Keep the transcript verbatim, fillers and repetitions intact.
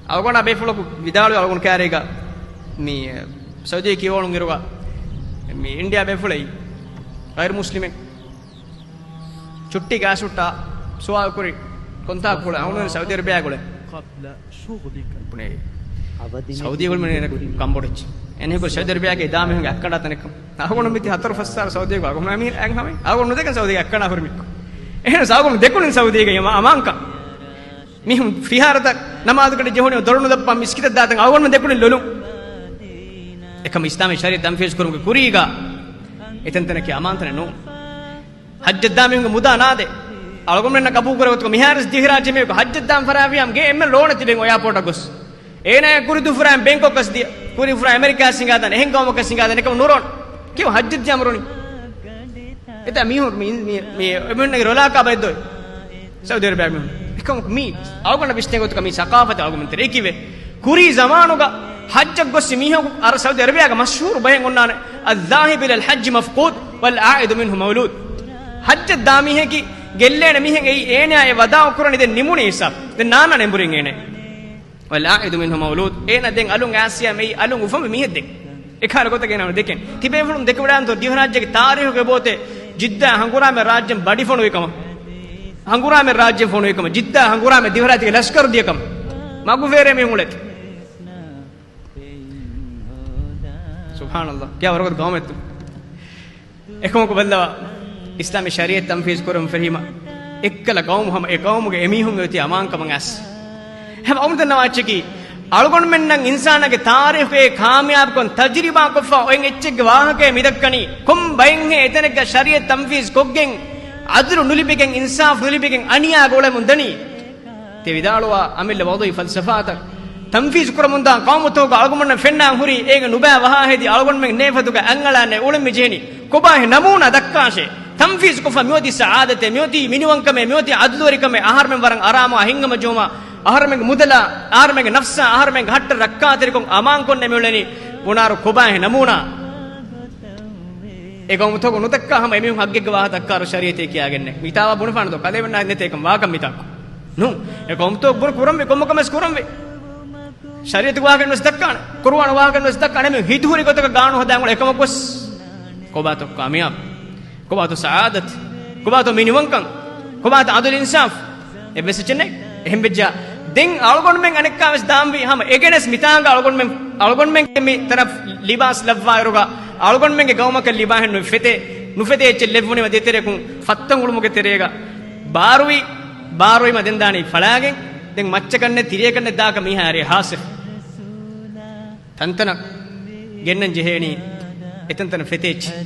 އަޅުގަނޑާ ބޭފުޅަކު ވިދާޅުވި އަޅުގަނޑު ކާރީގަ މި ސައުދީ ކިޔަވަޅުން އިރުގަ މި އިންޑިއާ ބޭފުޅެއް ޣައިރު މުސްލިމެއް ޗުއްޓީގަ އައިސް ހުއްޓާ ސުވާލު ކުރި ކޮންތާކު ކުޅެ އަހުނު ސައުދީ އަރަބިއާ ގުޅެ. ސައުދީ ގުޅި މިނޭ ކަންބޮޑެއްޗި. އެނެ ހެކު ސައުދީ އަރަބިއާގެ ދާމިހުންގެ އައްކަނޑާ ތަނެއްކަން. އަހުނު މިތި ހަތަރު ފަސް ސާރަ ސައުދީގަ އަގުނަމީ އެން ހަމަ އަގުނު ދެކެން ސައުދީގެ އައްކަނޑާ ހުރި މިކު. އެހެން ސައުގުން ދެކުނިން ސައުދީގެ އަމާންކަން. މީހުން ފިހާރަތައް ނަމާދުގަޑި ޖެހުނީ ދޮރުނު ދައްޕާ މިސްކިތަށް ދާތަން އަޅުގަނޑުމެން ދެކުނި ލޮލުން. އެކަމަ އިސްލާމީ ޝަރީއަތް ތަންފީޒު ކުރުމުގެ ކުރީގަ އެތަންތަނަކީ އަމާންތަނެއް ނޫން. ޙައްޖަށް ދާ މީހުންގެ މުދާ ނާދޭ. އަޅުގަނޑުމެންނަށް ގަބޫލު ކުރެވޭ ގޮތަކަށް މިހާރުވެސް ދިވެހިރާއްޖެ މީހަކު ޙައްޖަށް ދާން ފަރާވިޔާމު ގޭ އެންމެ ލޯނަށް ތިބެން އެއާޕޯޓަށް ގޮސް. އޭނާ ކުރި ދުފުރާއިން ބޭންކޮކަށް ދިޔަ، ކުރި ދުފުރާ އެމެރިކާ ސިނގާދާނެ، އެހެން ގައުމަކަށް ސިނގާދާނެ، އެކަމަ ނުރޯން. ކިޔަވަ ޙައްޖަށް ދިޔަމަ ރޯނި. އެތާ މީހުން މި، މި، މި، އެމީހުންނަކީ ރޮލާކާ ބައެއް ދޯ. ސައުދީ އަރަބިއާ މީހުން. އެކަމަކު މީ އަޅުގަނޑަށް ވިސްނޭ ގޮތަކަށް މީ ސަޤާފަތެއް އަޅުގަނޑުމެން ތެރޭ ކީއްވެ؟ ކުރީ ޒަމާނުގަ ޙައްޖަށް ގޮއްސި މީހަކު އަރަ ސައުދީ އަރަބިއާގަ މަޝްހޫރު ބަހެއް އޮންނާނެ. الذاهب إلى الحج مفقود والعائد منه مولود. ޙައްޖަށް ދާ މީހަކީ ގެއްލޭނެ މީހެއް އެއީ އޭނާ އެ ވަދާޢު ކުރަނީ ދެން ނިމުނީ ހިސާބު. ދެން ނާންނާނެ އެނބުރިން އޭނެ. والعائد منه مولود. އޭނާ ދެން އަލުން އައިސް އެއީ އަލުން އުފަންވި މީހެއް ދެން. އެކަހަލަ ގޮތަކަށް އޭނާ ދެކެން. ތިބޭފުޅުން ދެކެވިދާނެތޯ ދިވެހިރާއްޖޭގެ ތާރީޚުގެ ބޯތެއް ޖިއްދާ ހަނގުރާމަ ރާއްޖެން ބަޑި ފޮނުވި ކަމަށް. ހަނގުރާމަ ރާއްޖެން ފޮނުވި ކަމަށް. ޖިއްދާ ހަނގުރާމަ ދިވެހިރާއްޖޭގެ ލަޝްކަރު ދިޔަ ކަމަށް. މަގުފޭރޭ މީހުން އުޅޭތީ. ސުބްޙާނަﷲ. ކިޔާ ވަރަށް ގައުމެއްތޯ. އެކަމަކު ބައްލަވާ، އިސްލާމީ ޝަރީޢަތް ތަންފީޒު ކުރަމުން ފެށީމަ، އެއްކަލަ ގައުމު ހަމަ އެ ގައުމުގެ އެމީހުން އޮތީ އަމާންކަމަށް އައިސް. ހަމަ އަޅުގަނޑުމެން ދަންނަވާ އެއްޗަކީ، އަޅުގަނޑުމެންނަށް އިންސާނާގެ ތާރީޚުގައި ކާމިޔާބުކޮށް ތަޖުރިބާކޮށްފަ އޮތް އެއްޗެއްގެ ވާހަކައެއް މިދައްކަނީ. ކޮން ބައެއްހޭ އެތަނެއްގަ ޝަރީޢަތް ތަންފީޒު ކޮށްގެން، ޢަދުލު ނުލިބިގެން، އިންސާފު ނުލިބިގެން އަނިޔާގަ އުޅެމުން ދަނީ؟ ތި ވިދާޅުވާ އަމިއްލަ ވަޟުޢީ ފަލްސަފާތައް ތަންފީޒު ކުރަމުންދާ ޤައުމުތަކުގަ އަޅުގަނޑުމެން ފެންނާން ހުރީ، އޭގެ ނުބައި ވަހާ ހެދި އަޅުގަނޑުމެން ނޭފަތުގަ އަނގަޅާނެ އުޅެން މި ޖެހެނީ. ކޮބާހޭ ނަމޫނާ ދައްކާށޭ؟ ތަންފީޒު ކޮށްފަ މިއޮތީ ސަޢާދަތޭ، މިއޮތީ މިނިވަންކަމޭ، މިއޮތީ ޢަދުލުވެރިކަމޭ، އަހަރުމެން ވަރަށް އަރާމުވާ ހިތްހަމަޖެހުމާ، އަހަރުމެންގެ މުދަލާ، އަހަރުމެންގެ ނަފްސާ، އަހަރުމެންގެ ހައްޓަށް ރައްކާތެރިކޮށް އަމާންކޮށްނެ މިއުޅެނީ. ބުނާރު ކޮބާހޭ ނަމޫނާ؟ އެ ޤައުމުތަކު ނުދައްކާ ހަމަ އެމީހުން ޙައްޤެއްގެ ވާހަކަ ދައްކާރު ޝަރީޢަތޭ ކިޔާގެންނެއް. މިތާވާ ބުނެފާނެތޯ؟ ކަލޭމެންނާ ނެތޭ ކަން ވާކަން މިތާކު. ނޫން. އެ ޤައުމުތަކު ބުނު ކުރަންވީ، ކޮންމެ ކަމެއް ކުރަންވީ. ޝަރީޢަތުގެ ވާހަކަ ނުވެސް ދައްކާނެ. ޤުރުއާނުގެ ވާހަކަ ނުވެސް ދައްކާނެ. އެމީހުން ހިތުހުރި ގޮތަކަށް ގާނޫނު ހަދާން އުޅޭ އެކަމަކުވެސް. ކޮބާތޯ ކާމިޔާބު؟ ކޮބާތޯ ސަޢާދަތު؟ ކޮބާތޯ މިނިވަންކަން؟ ކޮބާތޯ ޢަދުލު އިންސާފު؟ އެއްވެސް އެއްޗެއް ނެތް. އެހެން ވެއްޖާ، ދެން އަޅުގަނޑުމެން އަނެއްކާވެސް ދާންވީ ހަމަ އެގެނެސް މިތާނގަ އަޅުގަނޑުމެން، އަޅުގަނޑުމެންގެ މި ތަނަށް ލިބާސް ލައްވާއިރުގަ، އަޅުގަނޑުމެންގެ ގައުމަކަށް ލިބާހެން ނުފެތޭ، ނުފެތޭ އެއްޗެއް ލެއްވުނީމަ ދޭތެރެއަކުން ފައްތަން އުޅުމުގެ ތެރޭގަ ބާރުވީ، ބާރުވީމަ ދެން ދާނީ ފަޅާގެން، ދެން މައްޗަކަށްނެއް ތިރިއަކަށްނެއް ދާކަށް މީހާ އެރޭ ހާސިލް. ތަންތަނަށް ގެންނަން ޖެހޭނީ އެތަންތަނަށް ފެތޭ އެއްޗެއް.